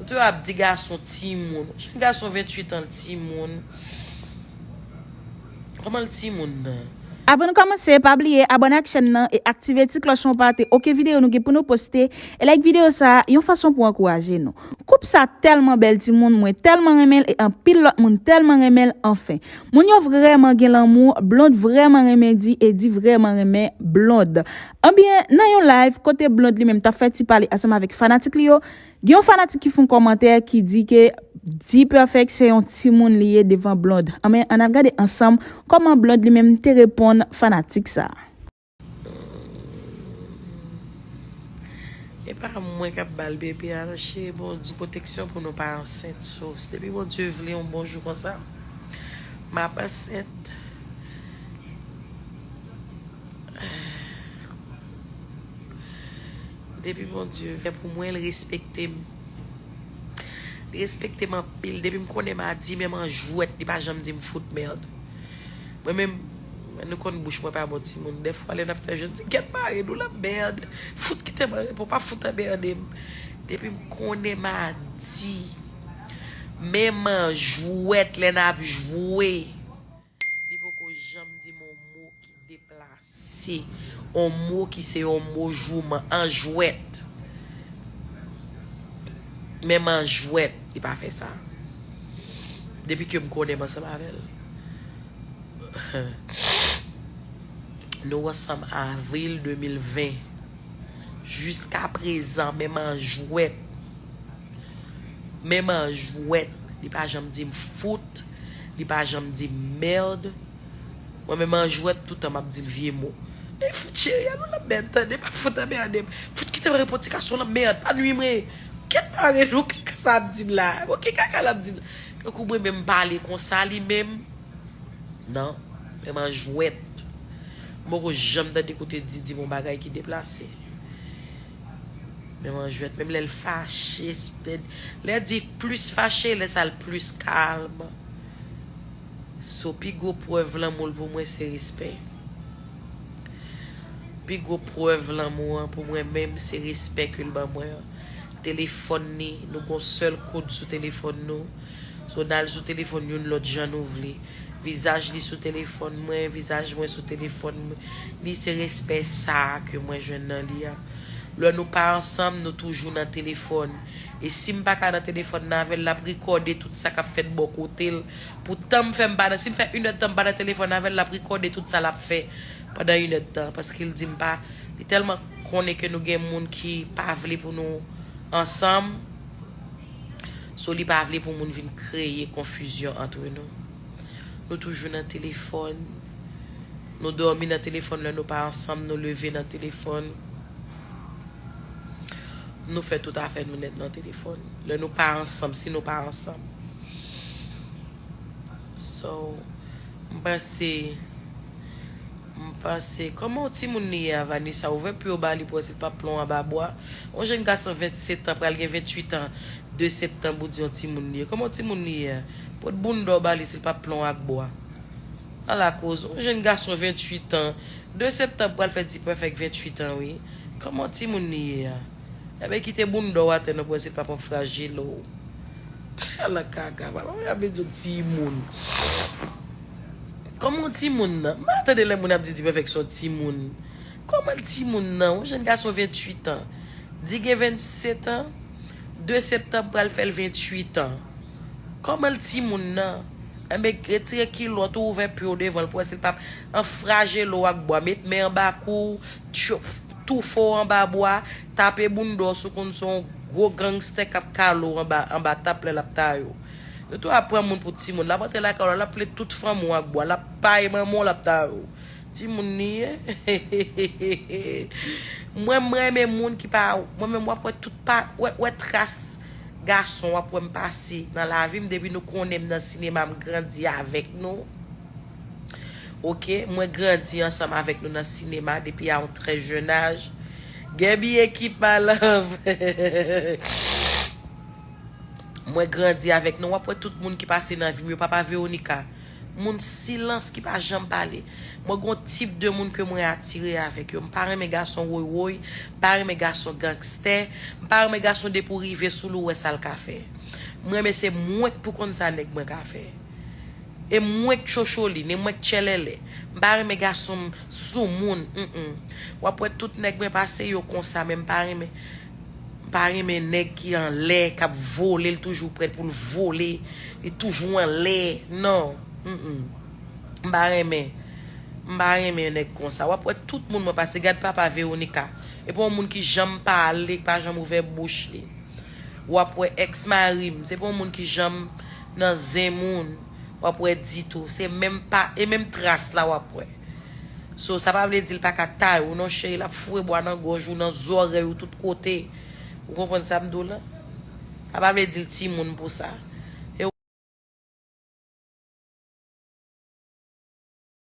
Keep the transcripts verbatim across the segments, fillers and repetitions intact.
Sè ap di gason timoun. Yon jèn gason venntuit an, l timoun. Kòman l timoun nan? Avan nou kòmanse, pa bliye abòne ak chèn nan e aktive ti klòch lan pou pa rate okenn videyo nou gen pou nou poste. E like videyo sa a, yon fason pou ankouraje nou. Koup sa tèlman bèl timoun, mwen tèlman renmen l e anpil lòt moun tèlman renmen l anfen. Moun yo vrèman gen lanmou, Blonde vrèman renmen Di e Di vrèman renmen Blonde. Anbyen, nan yon live kote Blonde li menm t ap fè ti pale ansanm avèk fanatik li yo, gen yon fanatik ki fè yon kòmantè ki di ke D-Perfect se yon timoun li ye devan Blonde. Anben, ann al gade ansanm kòman Blonde li menm te reponn fanatik sa. E pa mwen k ap ba l bebe a non cheri, Bondye pwoteksyon pou nou pa ansent. So, depi Bondye vle yon bon jou konsa, m ap ansent. Depi Bondye vle pou mwen, l respekte m. Li respekte m anpil. Depi m konnen m a di, menm an jwèt, li pa janm di m fout mèd. Mwen menm, nou konn bouch mwen pa bon timoun. Dèfwa, lè n ap fè jwèt, m di, "Kèt mare nou la mèd. Fout kite m an repo, pa fout anmède m." Depi m konnen m a di, menm an jwèt, lè n ap jwe, li poko janm di m yon mo ki deplase. Se yon mo ki se yon mo jouman, an jwèt. Menm an jwèt, li pa fè sa. Depi ke m konnen m ansanm avè l. Nou ansanm avril de mil ven. Jiska prezan, menm an jwèt. Menm an jwèt, li pa janm di m fout, li pa janm di m mèd. Mwen menm an jwèt, toutan m ap di l vye mo. Ey, fout cheri, al ou lanmèd, tande, pa fout anmède m. Fout kite m repo ti gason lanmèd, pa nwi mwen. Kèt mare nou, kaka sa ap di m la. Bon, ki kaka l ap di m la. Tankou mwen menm m pale konsa, li menm. Non, menm an jwèt. M poko janm tande kote Di di m yon bagay ki deplase. Menm an jwèt, menm lè l fache, lè Di plis fache, lè sa l plis kalm. So, pi gwo prèv lanmou l pou mwen se respè. Pi gwo prèv lanmou an pou mwen menm se respè ke l ban mwen an. Telefòn li, nou gon sèl kod sou telefòn nou. So, n al sou telefòn youn lòt jan nou vle. Vizaj li sou telefòn mwen, vizaj mwen sou telefòn mwen. Li se respè sa a ke mwen jwenn nan li a. Lè nou pa ansanm, nou toujou nan telefòn. E si m pa ka nan telefòn nan avè l, l ap rekòde tout sa k ap fèt bò kote l. Pou tan m fè m pa nan, si m fè inèdtan m pa nan telefòn avè l, l ap rekòde tout sa l ap fè pandan inèdtan. Paske l di m pa, li tèlman konnen ke nou gen moun ki pa vle pou nou ansanm. So, li pa vle pou moun vin kreye konfizyon antre nou. Nou toujou nan telefòn. Nou dòmi nan telefòn lè nou pa ansanm, nou leve nan telefòn. Nou fè tout afè nou nèt nan telefòn. Lè nou pa ansanm, si nou pa ansanm. So, m panse, m panse, kòman yon timoun li ye a, Vanessa? Ouvè pye w ba li pou wè si l p ap plon anba bwa. Yon jèn gason vennsetan pral gen venntuit an, de septanm ou di yon timoun li ye. Kòman yon timoun li ye a? Pot bounda w ba li si l p ap plon ak bwa. Ala koz, yon jèn gason venntuit an, de septanm pral fè D-Perfect venntuit an wi. Kòman timoun li ye a? Enben kite bounda w atè non pou wè si l p ap anfraje lo w. Ala kaka, papa mwen ap di yon timoun. Kòman yon timoun nan? M pa tande lè moun ap di D-Perfect se yon timoun. Kòman l timoun nan? Yon jèn gason venntuit an. Di gen vennsetan. De septanm pral fè l venntuit an. Kòman l timoun nan? Enben, retire kilòt ou, ouvè pye w devan l pou wè si l p ap anfraje lo w ak bwa. Met men anba kou w, tchof, toufe w anba bwa, tape bounda w si w konn se yon gwo gangstè k ap kale w anba, anba tap lè l ap taye w. Yo tou ap pran moun pou timoun. L ap antre lakay w la, l ap ple tout fanmi w ak bwa. L ap paye manman w, l ap taye w. Timoun li ye. Mwen, mwen renmen moun ki pa, mwen menm w ap wè tout pa, wè, wè tras gason w ap wè m pase nan lavi m depi nou konnen m nan sinema, m grandi avèk nou. Oke, mwen grandi ansanm avèk nou nan sinema depi a yon trè jèn aj. Gaby ekip my love. Mwen grandi avèk nou. W ap wè tout moun ki pase nan vi m yo, papa Veronica. Moun silans ki pa janm pale. Mwen gon tip de moun ke mwen atire avèk yo. M pa renmen gason woy woy, m pa renmen gason gangstè, m pa renmen gason depi w rive sou li w wè sa l ka fè. M renmen se mwen k pou konn sa nèg mwen ka fè. E mwen k chocholine, e mwen k tchèlèlè. M pa renmen gason soumoun, mm. W ap wè tout nèg mwen pase yo konsa, men m pa renmen, m pa renmen nèg ki anlè, k ap vole, l toujou prèt pou l vole, li toujou anlè. Non, mm. M pa renmen, m pa renmen nèg konsa. W ap wè tout moun mwen pase, gad papa Veronica. E pa yon moun ki janm pale, ki pa janm ouvè bouch li. W ap wè ex mari m, se pa yon moun ki janm nan zen moun, w ap wè ditou. Se menm pa, e menm tras la w ap wè. So, sa pa vle di l pa ka tay ou non, cheri, l ap foure bwa nan gòj ou, nan zòrèy ou, tout kote. Ou konprann sa m di w lan? Sa pa vle di l timoun pou sa. E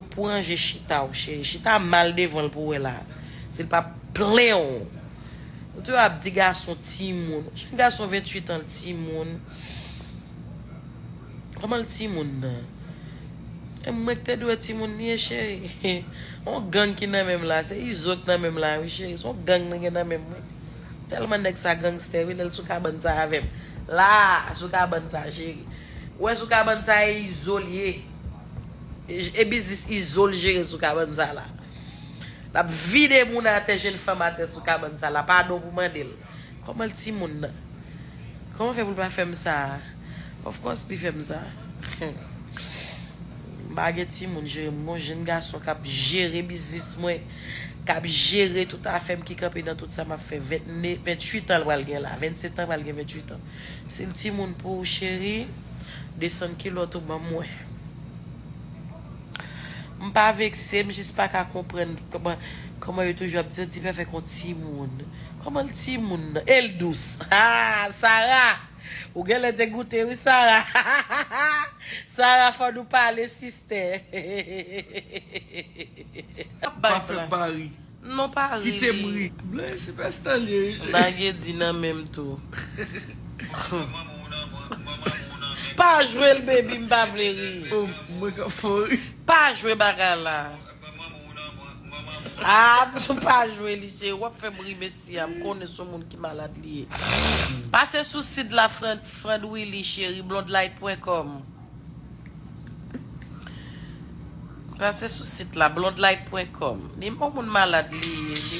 Pou ranje chita w, cheri. Chita mal devan l pou wè la. Si l pa plen w. Ou toujou ap di gason timoun. Jan gason venntuit an l timoun. Kòman l timoun nan? E mwen k te dwe timoun li ye, cheri. On gang ki nan men m la. Se Izo k nan men m la, wi, cheri. Se on gang mwen gen nan men m, wi. Tèlman nèg sa gangstè, wi, lè l sou kabann sa avè m. La, sou kabann sa, cheri. Ou wè sou kabann sa, e Izo l ye. E, e biznis Izo l jere sou kabann sa la. L ap vide moun atè, jenn fanm atè sou kabann sa la. Padon pou mande l. Kòman l timoun nan? Kòman fè pou l pa fè m sa? Of course li fè m sa. M pa gen timoun jere m. M gon jenn gason k ap jere biznis mwen, k ap jere tout afè m ki kanpe nan tout sa m ap fè. Venntuit an l pral gen la. Vennsetan l pral gen venntuit an. Si l timoun pou ou, cheri, desann kilòt ou ban mwen. M pa vekse, m jis pa ka konprann kòman, kòman yo toujou ap di, yo di Pèfèk on timoun. Kòman l timoun nan? E l dous. Ha! Sara! Ou genlè te goute, wi, Sara. Sara, fò nou pale, sistè. Pa fè pari. Non, pa ri. Kite m ri. Blan e sipèsta l ye, wi. Lage di nan men m tou. Pa jwe l, baby, m pa vle ri. Oh, mwen ka fò ri. Pa jwe bagay la. Ah, pa jwe li, cheri. W ap fè m ri, mesi a. M konnen se yon moun ki malad li ye. Pase sou sit la, Fran-, Frandwilly, cheri, blondlight pwen kòm. Pase sou sit la, blondlight pwen kòm. Li yon moun malad li ye, li.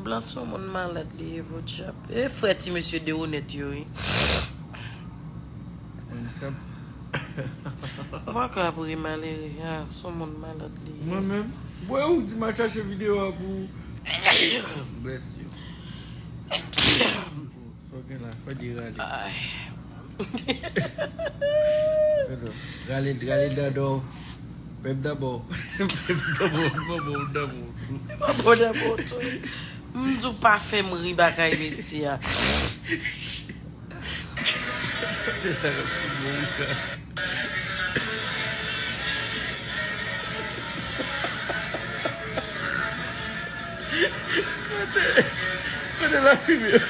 Blan se yon moun malad li ye, vodjab. E frè ti mesye de onèt yo, wi. Ou pa ka ap ri malere, a, se yon moun malad li ye. Mwen menm? Bwè ou di m al chache videyo a pou ou. Bless you. Sa w gen la, fè de rale. Ay. Rale, rale dadò. Bèb dabò. Bèb dabò, dabò, dabò. Dabò, dabò tou. M di w pa fè m ri bagay mesye a. Gade sa k ap sou mwen la. Kote, kote lafimen?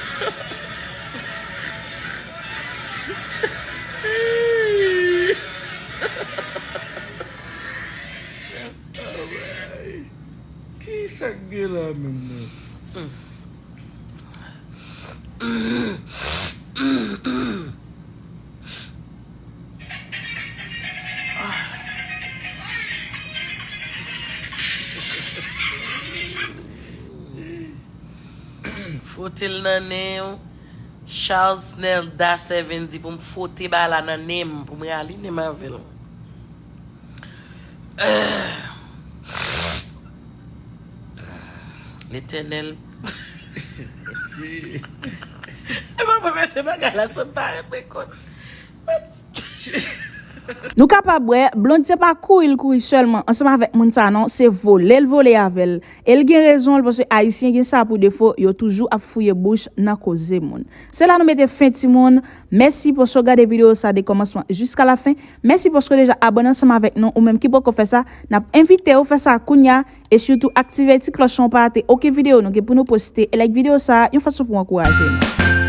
Ki sa k gen la menm nan? Fwote l nan nen w. Charles Nelda Seven di pou m fwote bagay la nan nen m, pou m rale nen m avè l. Letènèl. E papa mete bagay la san parèt mwen konn. Nou kapab wè, Blondie pa kouri l kouri sèlman ansanm avèk moun sa non, se vole l vole avè l. E l gen rezon l, paske Ayisyen gen sa pou defo, yo toujou ap fouye bouch nan koze moun. Se la nou mete fen timoun. Mèsi paske w gade videyo sa de kòmansman jiska lafen. Mèsi paske w deja abòne ansanm avèk nou, ou menm ki poko fè sa, n ap envite w fè sa kounya, e sitou aktive ti klòch lan pou w pa rate okenn videyo nou gen pou nou poste, e like videyo sa yon fason pou w ankouraje nou.